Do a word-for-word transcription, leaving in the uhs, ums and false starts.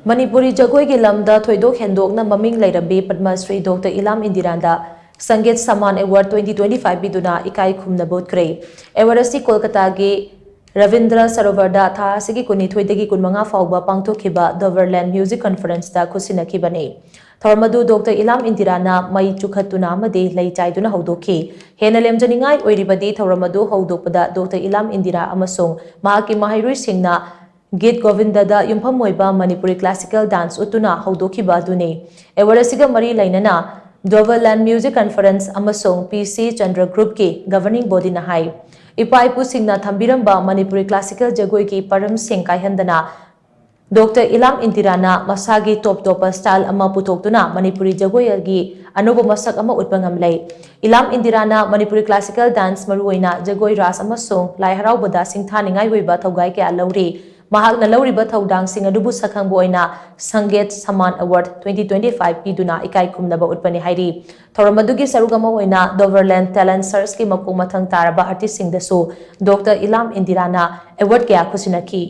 ꯃꯅꯤꯄꯨꯔꯤ ꯖꯒꯣꯏꯒꯤ ꯂꯝꯗ ꯊꯣꯏꯗꯣꯛ ꯍꯦꯟꯗꯣꯛꯅ ꯃꯃꯤꯡ ꯂꯩꯔꯕꯤ ꯄꯗꯃ ꯁ꯭ꯔꯤ ꯗꯣꯛꯇꯔ ꯏꯂꯥꯝ ꯏꯟꯗꯤꯔꯥꯗ ꯁꯪꯒꯤꯠ ꯁꯃꯥꯟ ꯑꯦꯋꯥꯔꯗ twenty twenty-five ꯄꯤꯗꯨꯅ ꯏꯀꯥꯏ ꯈꯨꯝꯅꯕ ꯎꯠꯈ꯭ꯔꯦ꯫ ꯑꯦꯋꯥꯔꯗ ꯑꯁꯤ ꯀꯣꯜꯀꯇꯥꯒꯤ ꯔꯕꯤꯟꯗ꯭ꯔ ꯁꯔꯣꯕꯔꯗ ꯊꯥ ꯑꯁꯤꯒꯤ ꯀꯨꯟꯅꯤꯊꯣꯏꯗꯒꯤ ꯀꯨꯟꯃꯉꯥ ꯐꯥꯎꯕ ꯄꯥꯡꯊꯣꯛꯈꯤꯕ ꯗꯣꯕꯔꯂꯦꯟ ꯃ꯭ꯌꯨꯖꯤꯛ ꯀꯟꯐꯔꯦꯟꯁꯇ ꯈꯨꯠꯁꯤꯟꯅꯈꯤꯕꯅꯤ꯫ ꯊꯧꯔꯝ ꯑꯗꯨ ꯗꯣꯛꯇꯔ ꯏꯂꯥꯝ ꯏꯟꯗꯤꯔꯥꯅ ꯃꯩ ꯆꯨꯈꯠꯇꯨꯅ ꯑꯃꯗꯤ ꯂꯩ ꯆꯥꯏꯗꯨꯅ ꯍꯧꯗꯣꯛꯈꯤ꯫ ꯍꯦꯟꯅ ꯂꯦꯝꯖꯅꯤꯡꯉꯥꯏ ꯑꯣꯏꯔꯤꯕꯗꯤ ꯊꯧꯔꯝ ꯑꯗꯨ ꯍꯧꯗꯣꯛꯄꯗ ꯗꯣꯛꯇꯔ ꯏꯂꯥꯝ ꯏꯟꯗꯤꯔꯥ ꯑꯃꯁꯨꯡ ꯃꯍꯥꯛꯀꯤ ꯃꯍꯩꯔꯣꯏꯁꯤꯡꯅ ꯒꯤꯠ ꯒꯣꯕꯤꯟꯗꯗ ꯌꯨꯝꯐꯝ ꯑꯣꯏꯕ ꯃꯅꯤꯄꯨꯔꯤ ꯀ꯭ꯂꯥꯁꯤꯀꯦꯜ ꯗꯥꯟꯁ ꯎꯠꯇꯨꯅ ꯍꯧꯗꯣꯛꯈꯤꯕ ꯑꯗꯨꯅꯤ꯫ ꯑꯦꯋꯥꯔꯗ ꯑꯁꯤꯒ ꯃꯔꯤ ꯂꯩꯅꯅ ꯗꯣꯕꯔꯂꯦꯟ ꯃ꯭ꯌꯨꯖꯤꯛ ꯀꯟꯐꯔꯦꯟꯁ ꯑꯃꯁꯨꯡ ꯄꯤ ꯁꯤ ꯆꯟꯗ꯭ꯔ ꯒ꯭ꯔꯨꯞꯀꯤ ꯒꯚꯔꯅꯤꯡ ꯕꯣꯗꯤꯅ ꯍꯥꯏ, ꯏꯄꯥ ꯏꯄꯨꯁꯤꯡꯅ ꯊꯝꯕꯤꯔꯝꯕ ꯃꯅꯤꯄꯨꯔꯤ ꯀ꯭ꯂꯥꯁꯤꯀꯦꯜ ꯖꯒꯣꯏꯒꯤ ꯄꯔꯝꯁꯤꯡ ꯀꯥꯏꯍꯟꯗꯅ ꯗꯣꯛꯇꯔ ꯏꯂꯥꯝ ꯏꯟꯗꯤꯔꯥꯅ ꯃꯁꯥꯒꯤ ꯇꯣꯞ ꯇꯣꯞꯄ ꯁ꯭ꯇꯥꯏꯜ ꯑꯃ ꯄꯨꯊꯣꯛꯇꯨꯅ ꯃꯅꯤꯄꯨꯔꯤ ꯖꯒꯣꯏꯒꯤ ꯑꯅꯧꯕ ꯃꯁꯛ ꯑꯃ ꯎꯠꯄ ꯉꯝꯂꯦ꯫ ꯏꯂꯥꯝ ꯏꯟꯗꯤꯔꯥꯅ ꯃꯅꯤꯄꯨꯔꯤ ꯀ꯭ꯂꯥꯁꯤꯀꯦꯜ ꯗꯥꯟꯁ, ꯃꯔꯨꯑꯣꯏꯅ ꯖꯒꯣꯏ ꯔꯥꯁ ꯑꯃꯁꯨꯡ ꯂꯥꯏ ꯍꯔꯥꯎꯕꯗ ꯁꯤꯡꯊꯥꯅꯤꯡꯉꯥꯏ ꯑꯣꯏꯕ ꯊꯧꯒꯥꯏ ꯀꯌꯥ ꯂꯧꯔꯤ꯫ ꯃꯍꯥꯛꯅ ꯂꯧꯔꯤꯕ ꯊꯧꯗꯥꯡꯁꯤꯡ ꯑꯗꯨꯕꯨ ꯁꯛꯈꯪꯕ ꯑꯣꯏꯅ ꯁꯪꯒꯦꯠ ꯁꯃꯥꯟ ꯑꯦꯋꯥꯔꯗ twenty twenty-five ꯄꯤꯗꯨꯅ ꯏꯀꯥꯏ ꯈꯨꯝꯅꯕ ꯎꯠꯄꯅꯤ ꯍꯥꯏꯔꯤ꯫ ꯊꯧꯔꯝ ꯑꯗꯨꯒꯤ ꯁꯔꯨꯛ ꯑꯃ ꯑꯣꯏꯅ ꯗꯣꯕꯔꯂꯦꯟ ꯇꯦꯂꯦꯟꯠ ꯁꯔꯆꯀꯤ ꯃꯈꯣꯡ ꯃꯊꯪ ꯇꯥꯔꯕ ꯑꯥꯔꯇꯤꯁꯁꯤꯡꯗꯁꯨ ꯗꯣꯛꯇꯔ ꯏꯂꯥꯝ ꯏꯟꯗꯤꯔꯥꯅ ꯑꯦꯋꯥꯔꯗ ꯀꯌꯥ ꯈꯨꯠꯁꯤꯟꯅꯈꯤ꯫